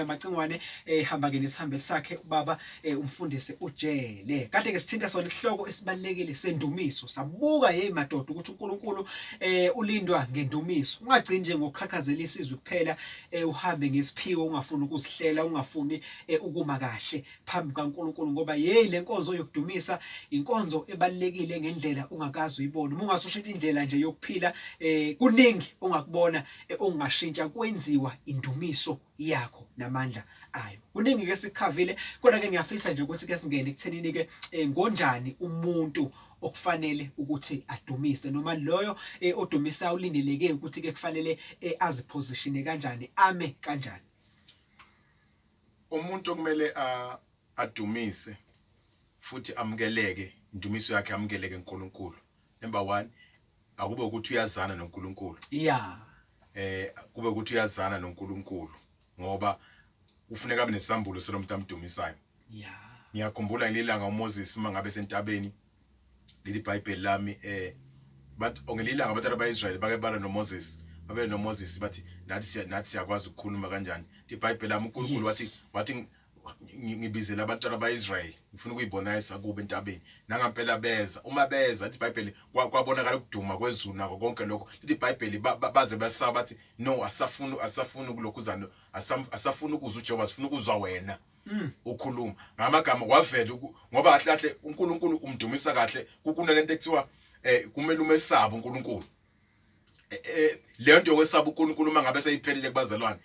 Macingwane ehamba ke nesihambeli sakhe ubaba umfundisi uJele. Kade ke sithinta sona isihloko esibalekile sendumiso. Sabuka hey madoda ukuthi uNkulunkulu ulindwa ngendumiso. Ungagcini nje ngokuqhaqhazela isizwe kuphela, uhambe ngesiphiwo, ungafuni ukuzihlela, ungafuni ukuma kahle phambi kaNkulunkulu, ngoba hey, le nkonzo yokudumisa inkonzo ebalekile ngendlela ungakaze uyibone. Uma ungasushintsha indlela nje yokuphila, kuningi ongakubona ongashintsha kwenziwa indumiso yakho namandla ayo. Kuningi ke sikukhavile, kodwa ke ngiyafisa nje ukuthi ke singene ekuthenini ke ngonjani umuntu okufanele ukuthi adumise, noma loyo odumisayo ulindeleke ukuthi ke kufanele azipositione kanjani, ame kanjani. Umuntu okumele adumise futhi amukeleke, indumiso yakhe amukeleke uNkulunkulu, number 1, akube ukuthi uyazana noNkulunkulu. Kube ukuthi uyazana noNkulunkulu, ngoba kufuneka abe nesambulo salomuntu amdumisayo. Ngiyakhumbula ngelilanga uMoses uma ngabe sentabeni, leli iBhayibheli lami, but ngelilanga abantwana baIsrael bake bala noMoses, babe noMoses bathi nathi siyakwazi ukukhuluma kanjani. IBhayibheli lami, uNkulunkulu wathi ngibizela abantwana baIsrael, ngifuna ukuyibonisa kubo entabeni. Nangampela beza. Uma beza, lithi iBhayibheli kwabonakala ukuduma kwezulu nako konke lokho. Lithi iBhayibheli baze basaba, bathi no, asafuni ukulokhuzana, asafuni ukuzwa uJehova, sifuna ukuzwa wena ukhuluma. Ngamagama kwavela, ngoba kahle kahle uNkulunkulu umdumisa kahle kunalento ekuthiwa kumele umesabe uNkulunkulu. Le nto yokwesaba uNkulunkulu uma ngabe seyiphelile kubazalwane,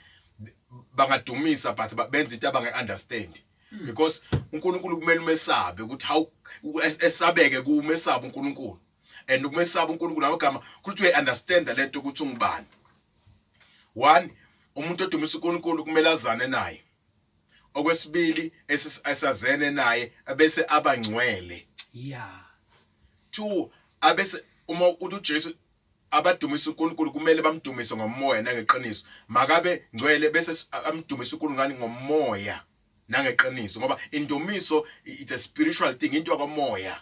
bangadumisa but benza into abange understand, because uNkulunkulu kumele umesabe ukuthi how esabeke kumesaba uNkulunkulu, and ukumesaba uNkulunkulu ngamagama ukuthi uyi understand lento ukuthi ungubani. One, umuntu odumisa uNkulunkulu kumele azane naye. Okwesibili, esazene naye bese abangcwele. Two, abese uma uthi uJesu abadumisa uNkulunkulu kumele bamdumise ngomoya nangeqiniso, makabe ngcwele bese amdumise uNkulunkulu ngani? Ngomoya nangeqiniso, ngoba indumiso it's a spiritual thing, into yakomoya,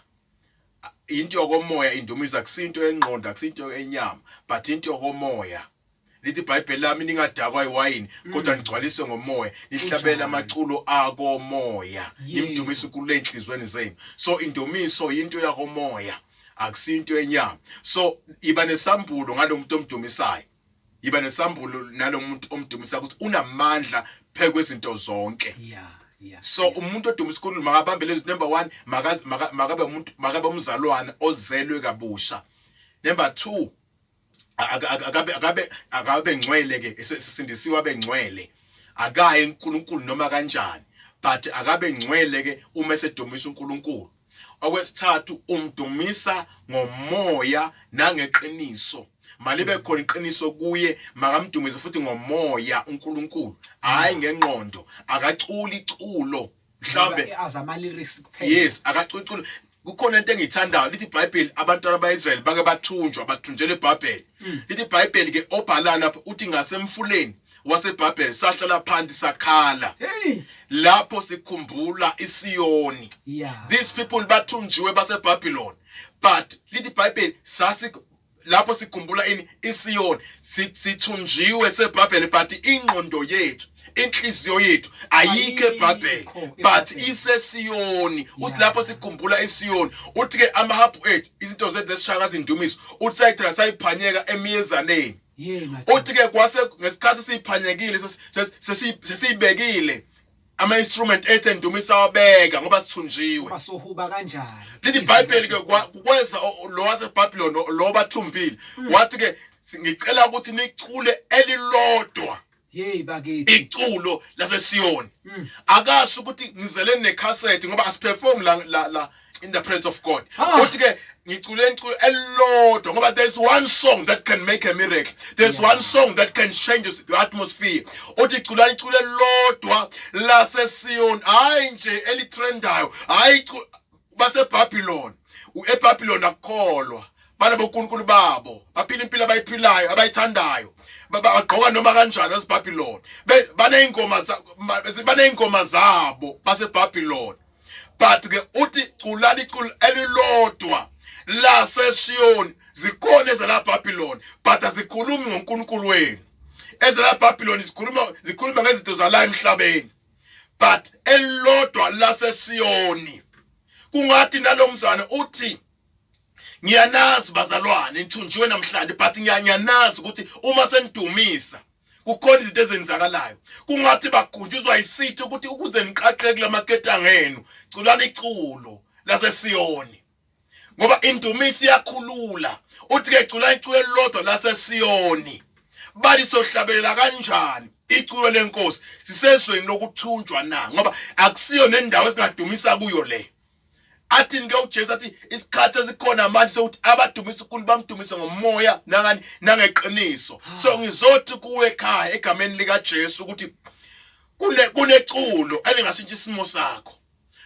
into yokomoya indumiso, akusinto yengqondo, akusinto yenyama, but into yokomoya. Lithi iBhayibheli lami, ningadakwa iwayini, kodwa nigcwaliswe ngomoya, nihlabele amaculo akomoya, nimdumise uNkulunkulu enhlizweni zenu. So indumiso into yakomoya, akusinto yenyama. So iba nesambulo ngalomuntu omdumisayo, iba nesambulo nalomuntu omdumisa ukuthi unamandla phezu kwezinto zonke. So umuntu odumisa uNkulunkulu makabambe lezi. Number 1, makabe umuntu, makabe umzalwane ozelwe kabusha. Number 2, akabe ngcwele ke, esesindisiwe, abe ngcwele, akaye uNkulunkulu noma kanjani, but akabe ngcwele ke uma esedumisa uNkulunkulu. Okwesithathu, umdumisa ngomoya nangeqiniso, malibe khona iqiniso kuye, makamdumise futhi ngomoya uNkulunkulu, hayi ngengqondo. Akaculi iculo mhlambe azama lyrics kuphela. Yes, akaculi iculo. Kukhona into engiyithandayo, lithi iBhayibheli abantwana baIsrael bake bathunjwa, bathunjelwa eBhabheli. Lithi iBhayibheli ke obhala lapho uthi ngasemfuleni waseBhabheli sahlala phansi sakhala lapho sikhumbula iSiyoni. These people bathunjiwe baseBabylon, but lithi iBhayibheli sasi lapho sikhumbula ini? ISiyoni. Sithunjiwe seBhabheli, but ingqondo yethu, inhliziyo yethu ayikho eBhabheli, but iseSiyoni. Uthi lapho sikhumbula iSiyoni, uthi ke amahabhu ethu, izinto zethu esishaka zindumiso, uthi sayithela sayiphanyeka emiyezaneni. Uthi ke kwase ngesikhathi siyiphanyekile, sesiyibekile ama instrument ethu endumisa, wabeka ngoba sithunjiwe. Basohuba kanjani? Lithi iBhayibheli ke kweza lo waseBabylon lo bathumbile, wathi ke ngicela ukuthi nicule elilodwa Hey bakithi. Iculo laseSiyoni. Akasho ukuthi ngizele necassette, ngoba asiperform la la la in the presence of God. Uthi ke ngicule iculo elilodwa, ngoba there's one song that can make a miracle, there's one song that can change the atmosphere. Uthi culani iculo elilodwa laseSiyoni, hayi nje elitrendayo, hayi baseBabylon. EBabylon akukholwa, bana bonkulunkulu babo, baphila impilo abayiphilayo abayithandayo, bagqoka noma kanjani eBabylon, baneyingoma zabo baseBabylon, but ke uthi culani iculo elilodwa laseSiyoni. Zikhona ezala Babylon, but azikhulumi ngoNkulunkulu wenu. Ezela Babylon zikhuluma ngezinto zala emhlabeni, but elilodwa laseSiyoni. Kungathi nalomzane uthi, ngiyanazi bazalwane, nithunjiwe namhlanje, but ngiyanazi ukuthi uma senidumisa kukhona izinto ezenzakalayo. Kungathi bakhunjuzwa isithi ukuthi ukuze niqaqeke kulamaketanga enu, culani iculo laseSiyoni, ngoba indumiso iyakhulula. Uthi ke cula iculo elilodwa laseSiyoni. Bali sohlabelela kanjani iculo lenkosi sisezweni lokuthunjwa na? Ngoba akusiyo nendawo esingadumisa kuyo le. Athini ke uJesu? Athi isikhathi esikhona manje sokuthi abadumisa uNkulunkulu bamdumise ngomoya nangani nangeqiniso. So ngizothi kuwe ekhaya egameni lika Jesu ukuthi kuneculo elingashintsha isimo sakho,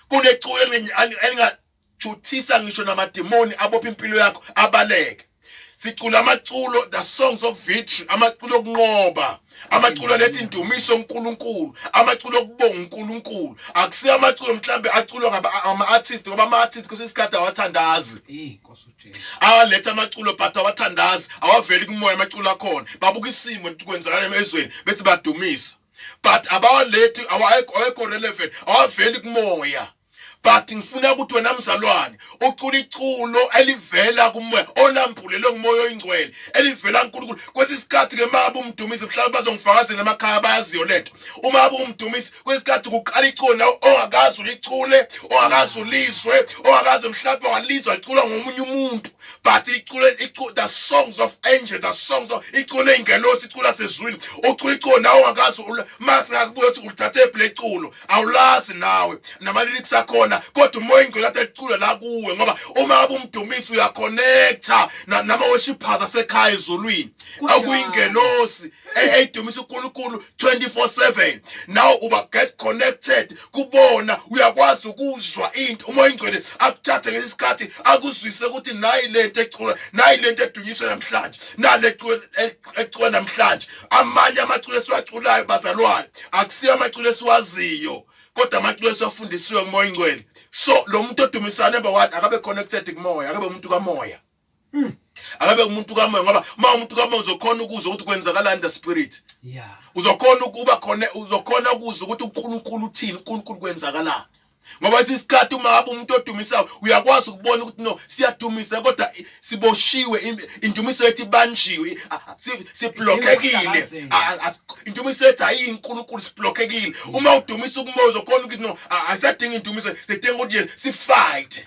kuneculo elingajuthisa ngisho namadimoni abopha impilo yakho abaleke. Sicula amaculo, the songs of victory, amaculo okunqoba, amaculo aletha indumiso uNkulunkulu, amaculo okubonga uNkulunkulu. Akusiyo amaculo mhlambe aculwa ngama-artist, ngoba ama-artist kwesinye isikhathi awathandazi. Awaletha amaculo but awathandazi, awaveli kumoya amaculo akhona. Babuka isimo ukuthi kwenzakala ezweni bese badumisa, but abawalethi, awekho relevant, awaveli kumoya. But ngifuna ukuthi wena mzalwane ucula iculo elivela kumoya, olambulelwe ngumoya oyingcwele, elivela kuNkulunkulu. Kwesinye isikhathi ke mabe umdumisi, mhlawumbe bazongifakazela emakhaya, bayaziyo lento. Uma abe umdumisi, kwesikhathi kuqala iculo nawe ongakaze ulicule, ongakaze ulizwe, ongakaze mhlawumbe walizwa liculwa ngomunye umuntu, but iculo, the songs of angels, the songs of iculo ley'ngelosi, iculo lasezulwini. Ucula iculo nawe ongakaze, mase ngakubuya ukuthi ulithathe phi leculo, awulazi nawe nama-lyrics akhona, kodwa umoya ingcwele athi licula la kuwe. Ngoba uma ngabe umdumisi uyaconnecta nama-worshippers asekhaya ezulwini, okuyingelosi eyidumisa uNkulunkulu 24/7. Now uba get connected kubona, uyakwazi ukuzwa into, umoya ingcwele akuthathe ngesikhathi akuzwise ukuthi nayi lento ecula, nayi lento edunyiswa namhlanje, nale culo ecula namhlanje. Amanye amaculo esiwaculayo bazalwane akusiyo amaculo esiwaziyo, kodwa amaculo esiwafundisiwe ngumoya ingcwele. So lo muntu odumisayo, number 1, akabe connected kumoya, akabe umuntu kamoya. Akabe umuntu kamoya, ngoba uma umuntu kamoya uzokhona ukuzwa ukuthi kwenzakalani the spirit. Uzokhona ukuba khona, uzokhona ukuzwa ukuthi uNkulunkulu uthini, uNkulunkulu kwenzakalani. Ngoba isikhathi uma ngabe umuntu odumisayo uyakwazi ukubona ukuthi no, siyadumisa kodwa siboshiwe, indumiso yethu ibanjiwe, siblockekile, indumiso yethu ayiyinkulunkulu, siblockekile. Uma udumisa ukumoya uzokhona ukuthi no, ayisadingi indumiso, sidinga ukuthi sifight.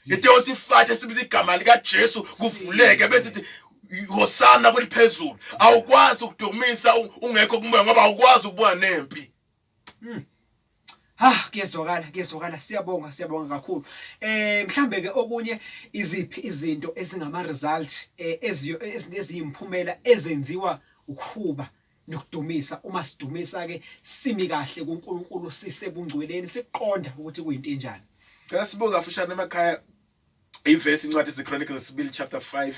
Into sifight, sibiza igama likaJesu kuvuleke, bese sithi hosana kweliphezulu. Awukwazi ukudumisa ungekho kumoya, ngoba awukwazi ukubona nempi. Ha, kuyezwakala, kuyezwakala. Siyabonga, siyabonga kakhulu. Mhlambe ke okunye, iziphi izinto ezingama result eziyo eziyimphumela ezenziwa ukuhuba nokudumisa, uma sidumisa ke simi kahle kuNkulunkulu, sisebungcweleni, siqonda ukuthi kuyinto enjani? Cela sibuke kafushane emakhaya ivesi, incwadi zeChronicles sibili chapter 5.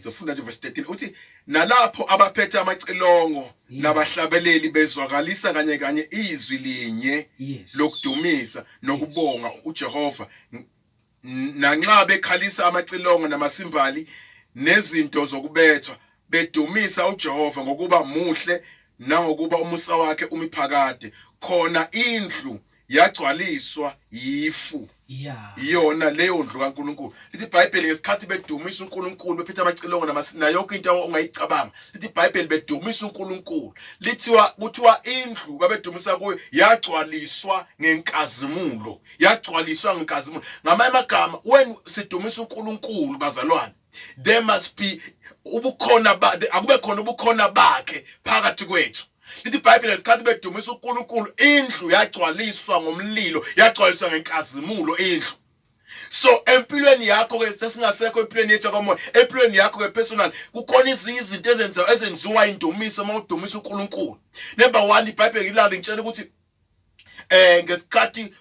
Sifunda nje verse 13, uthi nalapho abaphethe amacilongo nabahlabeleli bezwakalisa kanye kanye izwi linye lokudumisa nokubonga uJehova, nanxa bekhalisa amacilongo namasimbali nezinto zokubethwa, bedumisa uJehova ngokuba muhle nangokuba umusa wakhe umi phakade, khona indlu yagcwaliswa yifu. Yona leyo ndlu kaNkuluNkulu. Lithi iBhayibheli ngesikhathi bedumisa uNkulunkulu bephethe amacilongo namasina, yonke into ongayicabanga, lithi iBhayibheli bedumisa uNkulunkulu, lithiwa kuthiwa indlu babedumisa kuyo yagcwaliswa ngenkazimulo, yagcwaliswa ngenkazimulo. Ngamanye amagama, when sidumisa uNkulunkulu bazalwane, there must be ubukhona, akube khona ubukhona bakhe phakathi kwethu. Lithi iBhayibheli ngesikhathi bedumisa uNkulunkulu indlu yagcwaliswa ngomlilo, yagcwaliswa ngenkazimulo indlu. So empilweni yakho ke, sesingasekho empilweni yethu kamoya, empilweni yakho ke personal, kukhona ezinye izinto ezenziwa ezenziwa indumiso uma udumisa uNkulunkulu. Number 1, iBhayibheli ilala ngitshela ukuthi ngesikhathi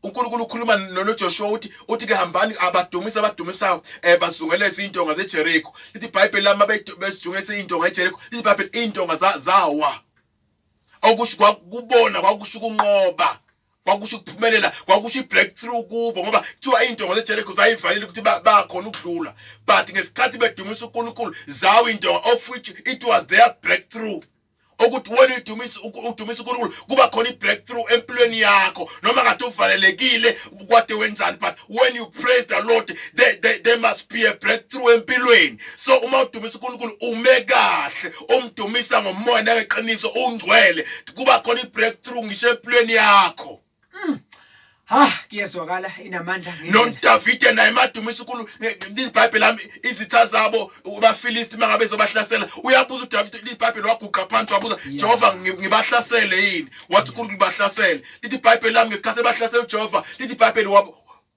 uNkulunkulu ukhuluma noJoshua, uthi ke hambani, abadumisa abadumisayo bazungeleza intonga zeJericho. Lithi iBhayibheli lama bezijungese intonga eJericho, lithi iBhayibheli intonga zawa. Okusho kwakubona kwakusho ukunqoba, kwakusho ukuphumelela, kwakusho i-breakthrough kubo, ngoba kuthiwa iy'ntonga zeJericho zayivalile ukuthi bakhona ukudlula, but ngesikhathi bedumisa uNkulunkulu zawa intonga, of which it was their breakthrough. Ukuthi when udumisa, udumisa uNkulunkulu, kuba khona i-breakthrough empilweni yakho, noma kade uvalelekile kwade wenzani, but when you praise the Lord, there must be a breakthrough empilweni. So uma udumisa uNkulunkulu, ume kahle, umdumisa ngomoya nangeqiniso, ungcwele, kuba khona i-breakthrough ngisho empilweni yakho. Ha, kuyezwakala, inamandla ngendlela. NoDavide naye madumisa uNkulunkulu, iBhayibheli lami, izitha zabo abaFilisti mangabe zobahlasela, uyabuza uDavide, iBhayibheli, waguqa phansi wabuza, "Jehova, ngibahlasele yini?" Wathi uNkulunkulu, "Bahlasele." Lithi iBhayibheli lami, ngesikhathi ebahlasela uJehova, lithi iBhayibheli,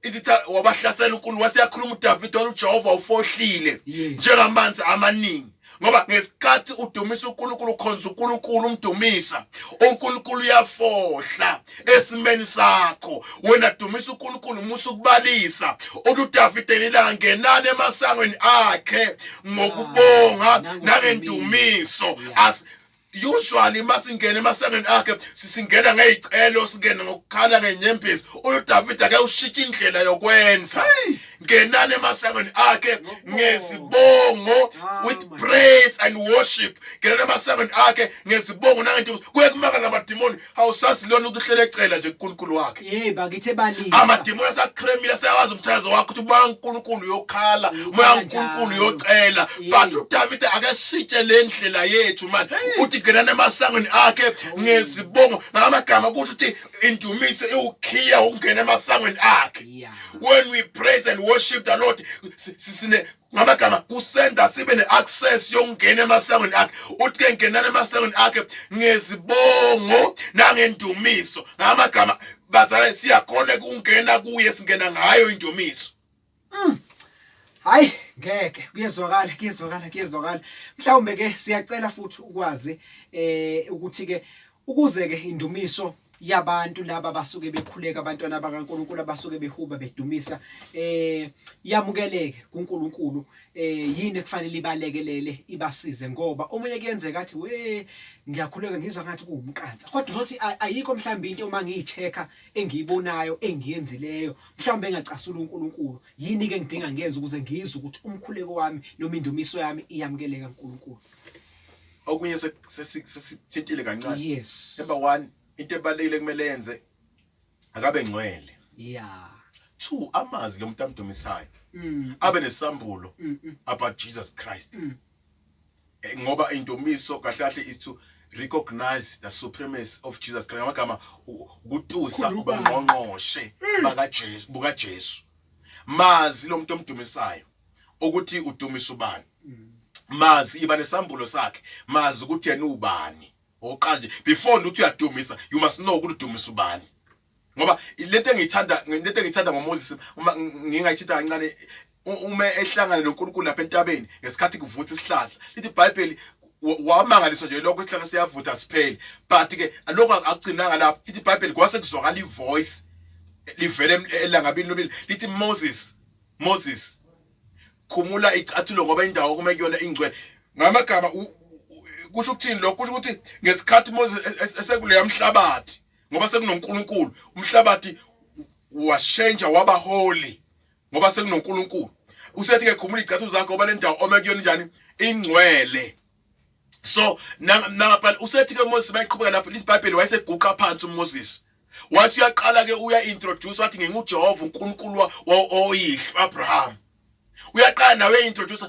izitha wabahlasela uNkulunkulu, wase yakhuluma uDavide, wathi uJehova ufohlile njengamanzi amaningi, ngoba ngesikhathi udumisa uNkulunkulu, ukhonza uNkulunkulu, umdumisa uNkulunkulu, uyafohla esimeni sakho. Wena dumisa uNkulunkulu, musa ukubalisa. Uthi uDavide, ilanga, "Ngenani emasangweni akhe ngokubonga nangendumiso." As usually masingena emasangweni akhe, sisingena ngezicelo, singena ngokukhala ngenyembezi. uDavid ake ushintshe indlela yokwenza: "Ngenani emasangweni akhe ngezibongo," with praise and worship. Ngenani emasangweni akhe ngezibongo nangendumiso. Kuye kumanga namadimoni, awusazi lona ukuthi uhlele ecela nje kuNkulunkulu wakhe. Yey, bakithi, balisa. Amadimoni asakremile, aseyawazi umthandazo wakho, ukuthi umoya kaNkulunkulu uyokhala, umoya kaNkulunkulu uyocela. But uDavid ake sitshe le ndlela yethu manje, uthi ngenani emasangweni akhe ngezibongo. Ngamagama kusho ukuthi indumiso iwukhiya ukungena emasangweni akhe. When we praise and worship the Lord, sine, ngamagama kusenda sibe ne-access yokungena emasangweni akhe. Uthi ke, "Ngenani emasangweni akhe ngezibongo nangendumiso." Ngamagama, bazalwane, siyakhona ukungena kuye, singena ngayo indumiso. Hayi ngeke, kuyezwakala, kuyezwakala, kuyezwakala. Mhlawumbe ke siyacela futhi ukwazi ukuthi ke ukuze ke indumiso yabantu laba basuke bekhuleka, abantwana bakaNkulunkulu abasuke behuba bedumisa, yamukeleke kuNkulunkulu, yini ekufanele ibalekelele, ibasize? Ngoba omunye kuyenzeka athi, "We, ngiyakhuleka, ngizwa ngathi kuwumqansa," kodwa uzothi ayikho mhlawumbe into uma ngiyi-check-a engiyibonayo engiyenzileyo mhlawumbe engacasula uNkulunkulu. Yini ke ngidinga ngenze ukuze ngizwe ukuthi umkhuleko wami noma indumiso yami iyamukeleka kuNkulunkulu? Okunye sesithintile kancane. Number 1, into ebalulekile kumele yenze, akabe ngcwele. Two, amazi lo muntu amdumisayo, abe nesambulo about Jesus Christ. Ngoba indumiso kahle kahle is to recognize the supremacy of Jesus Christ. Ngamagama, ukutusa Khuluma. ubungqongqoshe bakaJesu, bukaJesu. Mazi lo muntu omdumisayo ukuthi udumisa ubani. Mazi, iba nesambulo sakhe, mazi ukuthi yena ubani. Oqala nje, before uthi uyadumisa, you must know ukuthi udumisa ubani. Ngoba lento engiyithanda ngoMoses, uma ngingayithinta kancane, uma ehlangana noNkulunkulu lapha entabeni ngesikhathi kuvutha isihlahla, lithi iBhayibheli wamangaliswa nje lokho, isihlahla siyavutha siphele. But ke lokho akugcinanga lapho. Lithi iBhayibheli kwase kuzwakala ivoice livele elangabini lomlilo, lithi, "Moses, Moses, khumula icathulo, ngoba indawo kuma kuyona ingcwele." Ngamagama, kusho ukuthini lokho? Kusho ukuthi ngesikhathi Moses esekuleya mhlabathi, ngoba sekunoNkulunkulu, umhlabathi washenja waba holy ngoba sekunoNkulunkulu. Usethi ke, "Khumula icathulo zakho, ngoba le ndawo ome kuyona njani? Ingcwele." So nangapha usethi ke Moses, mayiqhubeka lapho, lithi iBhayibheli wayeseguqa phansi uMoses, wase uyaqala ke uya-introduce, wathi, "NginguJehova uNkulunkulu oyihlo Abraham." Uyaqala nawe uya-introduce,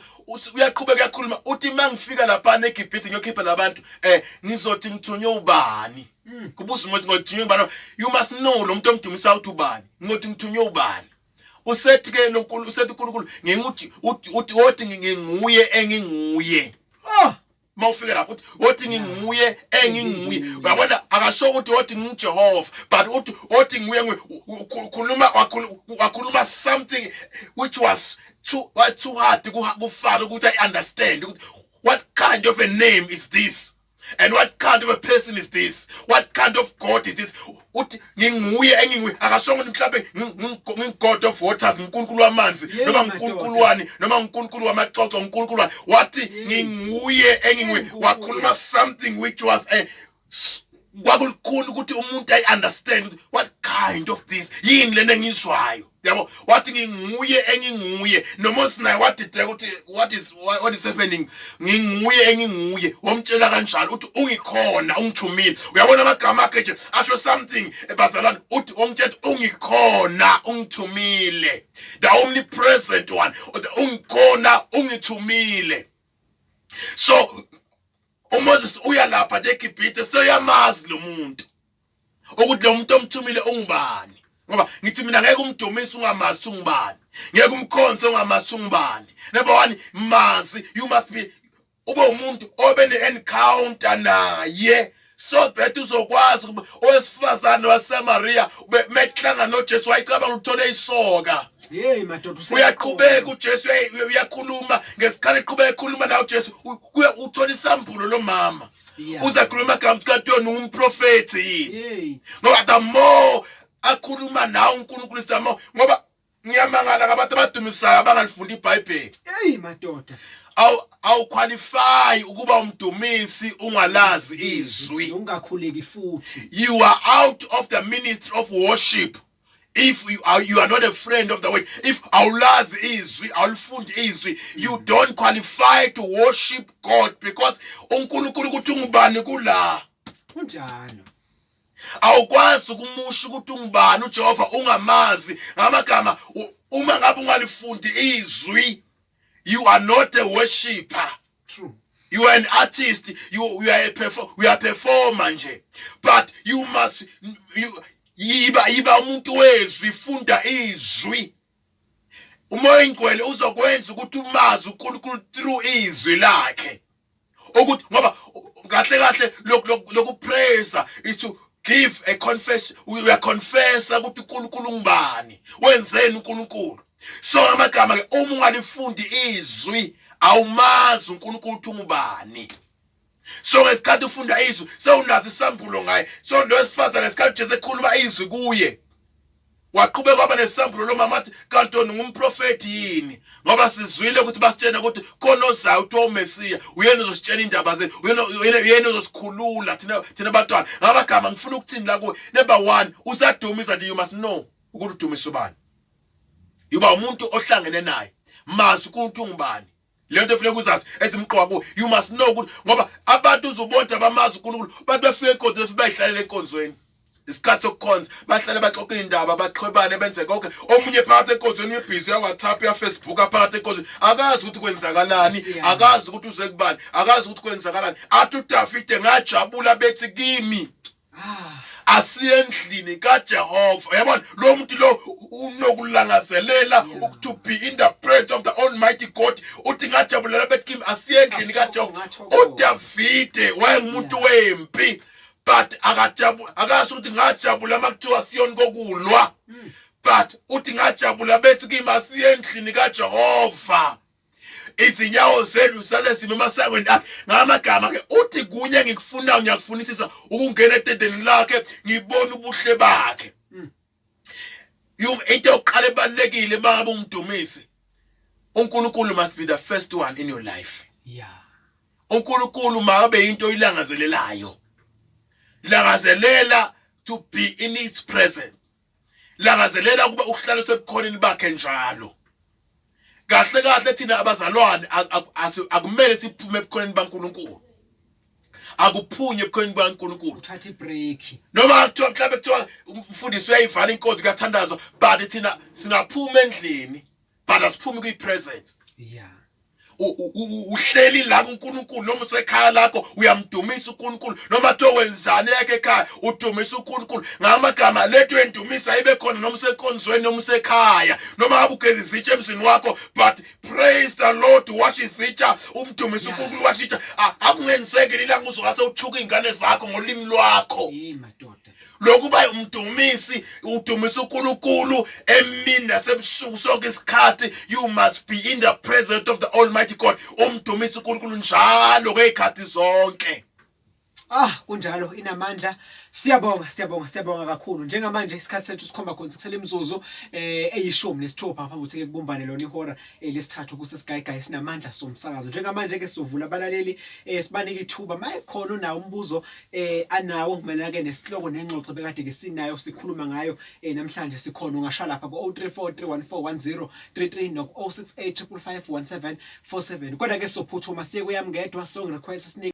uyaqhubeka uyakhuluma, uthi, "Mangifika lapha eGibhithe ngiyokhipha labantu, ngizothi ngithunywe ubani?" Kubuza uMoses, "Ngothunywe ubani?" You must know lo muntu omdumisa uthi ubani. "Ngothi ngithunywe ubani?" Usethi ke lo Nkulunkulu, usethi uNkulunkulu, "Nginguthi," uthi, "wothi nginguye enginguye." Mawufika lapho uthi, "Wothi nginguye enginguye." Uyabona, akasho ukuthi wothi nginguJehova, but uthi wothi nguye nguye. Ukhuluma, wakhuluma something which was too hard kuFaro ukuthi I understand ukuthi what kind of a name is this and what kind of a person is this, what kind of God is this. Uthi, "Nginguye enginguye." Akasho ukuthi mhlawumbe ngingu-God of waters, nginkulunkulu wamanzi, noma nginkulunkulu wani, noma nginkulunkulu wamaxoxo, nginkulunkulu wani. Wathi, "Nginguye enginguye." Enguye. Wakhuluma something which was a Kwakulikhulu ukuthi umuntu ayi-understand ukuthi what kind of this, yini lena engizwayo, yabo. Wathi, "Nginguye enginguye." NoMoses naye wadideka ukuthi what is happening. "Nginguye enginguye," wamtshela kanjalo. Uthi, "Ungikhona ungithumile." Uyabona, amagama akhe nje asho something, bazalwane. Uthi wamtshela, "Ungikhona ungithumile," the omnipresent one. Uthi, "Ungikhona ungithumile." So uMoses uya lapha nje eGibhithe, seyamazi lo muntu, ukuthi lo muntu omthumile ungubani, ngoba ngithi mina ngeke umdumise ungamazi ungubani, ngeke umkhonze ungamazi ungubani. Number 1, mazi. You must be, ube umuntu obe ne-encounter naye so that uzokwazi ukuba owesifazane waseSamaria mehlangana noJesu wayicabanga ukuthole isoka. Hey madoda. Uyaqhubeka uJesu, uyakhuluma. Ngesikhathi eqhubeka ekhuluma nawe uJesu, uthola isambulo lo mama. Uzakhuluma amagama ukuthi kanti wena ungumprofethi yini? Ngoba the more akhuluma nawe uNkulunkulu is the more, ngoba ngiyamangala ngabantu abadumisayo abangalifundi iBhayibheli. Hey madoda. Awu qualify ukuba umdumisi ungalazi izwi. Ungakhuleki futhi. You are out of the ministry of worship if you are not a friend of the word. If awulazi izwi, awulifundi izwi, you don't qualify to worship God, because uNkulunkulu ukuthi ungubani kula. Kunjalo. Awukwazi ukumusha ukuthi ungubani uJehova ungamazi ngamagama. Uma ngabe ungalifundi izwi, you are not a worshipper. True. You are an artist, you are a performer nje, but you must you yiba umuntu wezwi. Funda izwi, uMoya oNgcwele uzokwenza ukuthi umazi uNkulunkulu through izwi lakhe, ukuthi ngoba kahle kahle lokhu praise is to give a confession. Uyaconfessa ukuthi uNkulunkulu ngubani, wenzeni uNkulunkulu. So amagama ke, uma ungalifundi izwi, awumazi uNkulunkulu ukuthi ungubani. So ngesikhathi ufunda izwi, sewunazo isambulo ngaye. So lo wesifazane, ngesikhathi Jesu ekhuluma izwi kuye, waqhubeka waba nesambulo lo mama, athi, "Kanti wena ungumprofethi yini? Ngoba sizwile ukuthi basitshena ukuthi khona ozayo, uthi uMesiya, uyena uzositshela indaba zethu, uyena uzosikhulula thina bantwana." Ngamagama, ngifuna ukuthini la kuwe? Number 1, usadumisa nje, you must know ukuthi udumisa ubani. Yuba umuntu ohlangene naye, mazi ukuthi ungubani. Le nto efuneka uzazi ezimqoka kuwe, you must know ukuthi, ngoba abantu uzobona abamazi uNkulunkulu, bantu befika enkonzweni, befike bayihlalela enkonzweni isikhathi sokukhonza, bahlale baxoxe indaba, baxhwebane, benze konke. Omunye phakathi enkonzweni uyebhizi, uya-WhatsApp, uya-Facebook phakathi enkonzweni, akazi ukuthi kwenzakalani. Akazi ukuthi uze kubani, akazi ukuthi kwenzakalani. Athi uDavide, "Ngajabula bethi kimi, asiye endlini kaJehova." Uyabona, lo muntu lo unokulangazelela to be in the presence of the Almighty God. Uthi, "Ngajabulela bethi kimi, asiye endlini kaJehova." Ngathokoza. uDavide wayengumuntu wempi, but akajabu akasho ukuthi ngajabula makuthiwa siyoni kokulwa, but uthi, "Ngajabula bethi kimi, asiye endlini kaJehova. Izinyawo zenu zale sime emasangweni akhe." Ngamagama ke, uthi, "Kunye engikufunayo, ngiyakufunisisa, ukungena etendeni lakhe, ngibone ubuhle bakhe." Into yokuqala ebalulekile mangabe ungumdumisi, uNkulunkulu must be the first one in your life. uNkulunkulu makabe into oyilangazelelayo. Langazelela to be in his presence, langazelela ukuba uhlale sebukhoneni bakhe njalo. Kahle kahle thina abazalwane akumele siphume ebukhoneni baNkulunkulu, akuphunye ebukhoneni bukaNkulunkulu. Uthatha ibreak. Noma kuthiwa mhlawumbe kuthiwa umfundisi uyayivala inkonzo, kuyathandazwa, but thina singaphuma endlini, but asiphumi kwi-presence. Uhleli la kuNkulunkulu, noma usekhaya lakho uyamdumisa uNkulunkulu, noma kuthiwa wenzani yakhe ekhaya, udumisa uNkulunkulu. Ngamagama, lento yendumisa ibe khona noma usenkonzweni, noma usekhaya, noma ngabe ugeza izitsha emzini wakho, but praise the Lord, wash izitsha, umdumise uNkulunkulu, wash izitsha. Akungenzeki lilanga uzokase uthuka iy'ngane zakho ngolimi lwakho. Hey madoda. Lokuba umdumisi, udumisa uNkulunkulu emini nasebusuku, sonke isikhathi. You must be in the presence of the Almighty God, umdumisa uNkulunkulu njalo ngezikhathi zonke. Ah kunjalo, inamandla. Siyabonga, siyabonga, siyabonga kakhulu. Njengamanje isikhathi sethu sikhomba khona sekusele imizuzu eyi-16 ngaphambi kokuthi ke kubumbane lona ihora lesithathu kusesigayigayi sinamandla somsakazo. Njengamanje ke sizovula abalaleli, sibanike ithuba mayekhona onawo umbuzo anawo mayelana ke nesihloko nengxoxo bekade ke sinayo, sikhuluma ngayo namhlanje. Sikhona, ungasha lapha ku 0343141033 no 0685551747. Kodwa ke sophuthuma siye kuyamngedwa song request sinike.